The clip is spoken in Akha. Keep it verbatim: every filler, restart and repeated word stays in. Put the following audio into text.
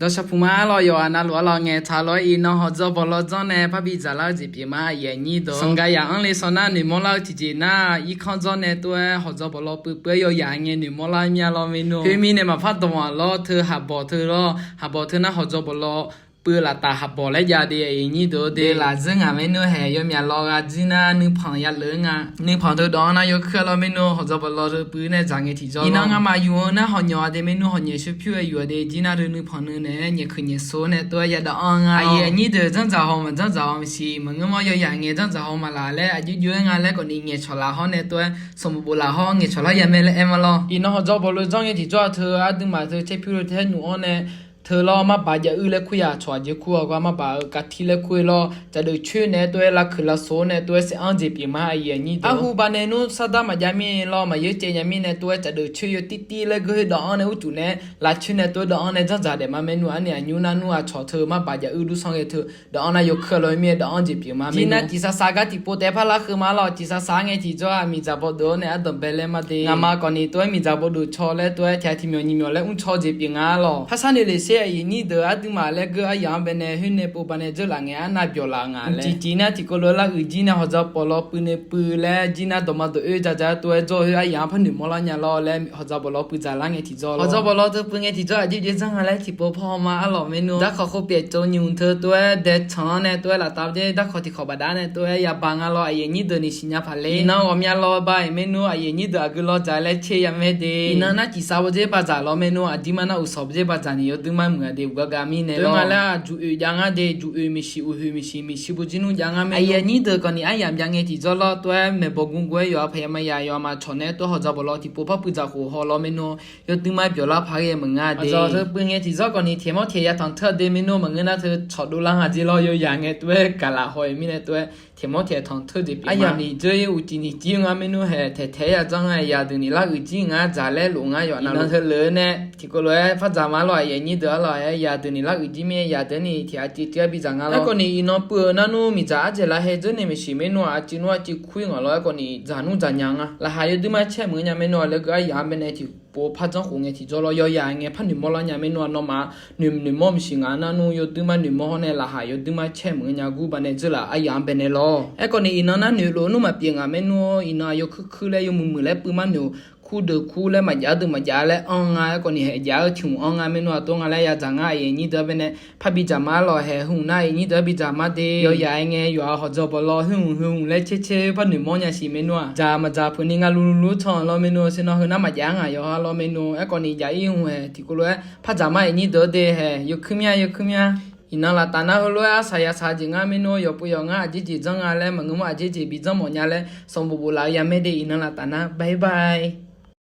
Dawqshaq puq ma arlawq, yawqghaq navluf arlawq, ngaeqtaq lof-aer iqnan hawqdzawq bawqlawr dzanr nae parbi dzaqlar-eu jeq pyeuf ma, aqyuif aqnyir deuq. Sanqgaq yaq anr le sanqnar noeqmawr lar-eu tiqjeq nar, irkanr dzawr nae tov-aer hawqdzawq bawqlawr puiv puiv-aer yawyaq ngae noeqmawr lar mir-a lawr maernmr. Khoermirnae maqpar dawq-aq lawr, teu haqbawq teu lawr, haqbawq teu nar hawqdzawq bawqlawr puiv laf taf haqbawq laer jav de, aqyuif aqnyir deuq de. Laf dzeur ngaq maernmr haeq, yawmyaq lawq gha jir nar nuipanq yaleuq-eu nga. Nuipanq teu dawq-anr nar yawkuir-a lawr maernmr, hawqdzawq bawqlawr teu puiv nae dzaq ngae tiqjawr lawr. Iqnan ngamaf yuf-eu nar hawqnyawq-a de maernmr, hawqnyawq shawr pyur-aer yuf-a de jir nar teu nuipanq nui naeq-aer nyaefkeuq nyaefsov nae tov-aer yadawv-anr nga. Aqyuif aqnyir deuq, dzanrdzaq haw maqdzanrdzaq haw maqsiq, maqngeur mawr yawyaq ngae dzanrdzaq haw maqlaq laer aqjox jov-aer nga laer khawfni ngaeqcawq laf hawr nae tov-aer sanqbof bof laf hawr ngaeqcawq lar yamae laer aer ma lawr. Iqnan hawqdzawq bawqlawr dzanr ngae tiqjawr-aq teu aqduimaf teu caer pyur teu taer nmq-anr nae teu lawr, marbaq jav uir laer kur ya cawq aqjeq kur-awq gar marbaq-euq kaqtir laer kur-eu lawr, caqdeuf coer naeq-aer tov-aer lavkuiq lavsoq nae tov-aer saef-anr jeq pyeuf ma, aqyuif aqnyir deuq. Arhu banae nmr sardar maqjav mirnae lawr, maqyaer caev nya mirnae tov-aer caqdeuf coer yawtir tir laer geur-aer dawv-anr nae urcuf nae lavcoer nae tov-aer dawv-anr nae dzanrdzaq daef ma maernmr. Arni aqnymr nar nmr aqcawq teu marbaq jav uir dursanr ghae teu dawv-anr nar yawkuir-a lawr mir-aer dawv-anr jeq pyeuf ma maernmr. Jir nar tiqsaq saq gar tiqpov taef-aer par lar keuv ma lawr, tiqsaq saq-aer ngae tiqjawr-aq miqdzaq bawduq-awr nae ardanq bae laer ma de. Ngaqma khawfni tov-aer miqdzaq bawduq caw laer tov-aer tiq ghaq tiq myawq nyiq myawq laer mr caw jeq pyeuf nga lawr. Parshar noeq lef sher aqyuif aqnyir deuq, aqduimaf laer geur aryaq-anr baenae khoer nae pov banae dzeurlaf ngae arnav byawq laf nga laer. Tiqtiq nar tiqkawv lof-aer lar uiq jir nae hawqdzawq bawqlawr puiv nae puiv laer jir nar dawqma dawq oer jaja tov-aer jawr-eu khoer aryaq-anr par noeqmawr lar nya lawr laer hawqdzawq bawqlawr puiv dzaq lar ngae tiqjawr lawr. Hawqdzawq bawqlawr teu puiv ngae tiqjawr aqjeq jeq dzanr nga laer tiqpov par haw ma arlawq maernmr. Darkawq khov pyaeq tsov nymq teu tov-aer dae tsanq-anr nae tov-aer laftaf jer darkawq tiqkawq bafdav nae tov-aer yaba nga lawr, aqyuif aqnyir deuq ni siqnya paq le. Iqnan ghawqmya lawr ba-iq maernmr, aqyuif aqnyir deuq aqgeu lawr dzaq laer tser yamae de. Iqnan nar tiqsaq bawdzer badzaq lawr maernmr, aqdirmar nar uqsawq bawdzer badzaq ni yawduirmar muiq-a de uqgar gar mirnae lawr. Ngaq laer-aq juq oeq jav ngar de, juq oeq miqsiq uqhoeq miqsiq miqsiq bawdzer nmr jav ngar maernmr. Aqyuif aqnyir deuq khawfni aryamq jav ngae tiqjawr lawr tov-aer maeqbawq gmgmr-aer yawf-a paqya maqya yawf-a maqcawq nae tov hawqdzawq bawqlawr tiqpov par puiv dzaq khof haw lawr maernmr. Yawduirmar byawq lar paq ghae meuq nga de. Aqdzawq teu puiv ngae tiqjawr khawfni tiqmawr tiq ya tanq teur de maernmr, maqngeur nar teu cawq dovlar nga jer lawr, yawyaq ngae tov-aer gaqlaf haw-iq mirnae tov-aer tiqmawr tiq ya tanq teur jeq pyeuf. Aryamq ni dzeur-ir uqcif ni jir nga maernmr haeq taeq taeq-aer ya dzanr nga, yaq deuq ni lar uiq jir nga dzaq laer lof ngar yawf navluf teu leuq-eu nae tiqkawv lof-aer par dzaq ma lawr, aqyuif aqnyir deuq arlawq-aer yaq deuq ni lar uiq jir mir-aer yaq deuq ni tiq aqciv tiq-aer bi dzaq nga lawr. Aerkhawfni iqnan puiv-eu nar nmr miqdzaq arjeq laf hae dzeur nae maeqshi maernmr-aq aqciv nmr aqciv kur-ir ngaq lawr. Aerkhawfni dzaq nmr dzaq nya nga laqkhaq yawduirmar caer meuq-eu nya maernmr-aq laer geu aryamq-anr baenae tiq pov par janrkhof ngae tiqjawr lawr, yawyaq ngae par noeqmawr lar nya maernmr-aq nawmaf noeq noeqmawr maeqshi ngaq nar nmr yawduirmar noeqmawr hawr nae laqkhaq yawduirmar caer meuq-eu nya gur banae dzeur laf aryamq-anr baenae lawr. Aerkhawfni iqnan nar noeqlof nmr maqpyeuf ngaq maernmr-or, iqnan aqyawf kuirkuir laer yawmuiq muiq laer puiv mar noeq kur deuq kur laer maqjav deuq maqjav laer anr nga. Aerkhawfni haeq jav-eu tiq hmq anr nga maernmr-aq tov nga laer yadzaq ngar aqyuif aqnyir deuq-anr baenae par bi dzaq ma lawr. Haeq hmq nar aqyuif aqnyir deuq-anr bi dzaq ma de. Yawyaq-aer ngae yawf-a hawqdzawq bawqlawr heu hmq heu hmq laer caer caer par noeqmawr nya siq maernmr-aq dzaq maqdzaq peuq ni nga lululur can lawr maernmr. Sher nar heu nar maqjav-anr ngaq yawf-a lawr maernmr. Aerkhawfni jav-ir hmq haeq tiqkawv lof-aer par dzaq ma aqyuif aqnyir deuq-anr de haeq yawkuir mya yawkuir mya. Iqnan laftaf nar heulof-aer arsaq yasaq jeq ngar maernmr, yawqpov yawq ngar aqjeq jeq dzanr nga laer maqngeur mawr aqjeq jeq bi dzanr mawf nya laer sanqbof bof laf-eu yamae de. Iqnan laftaf nar bye bye.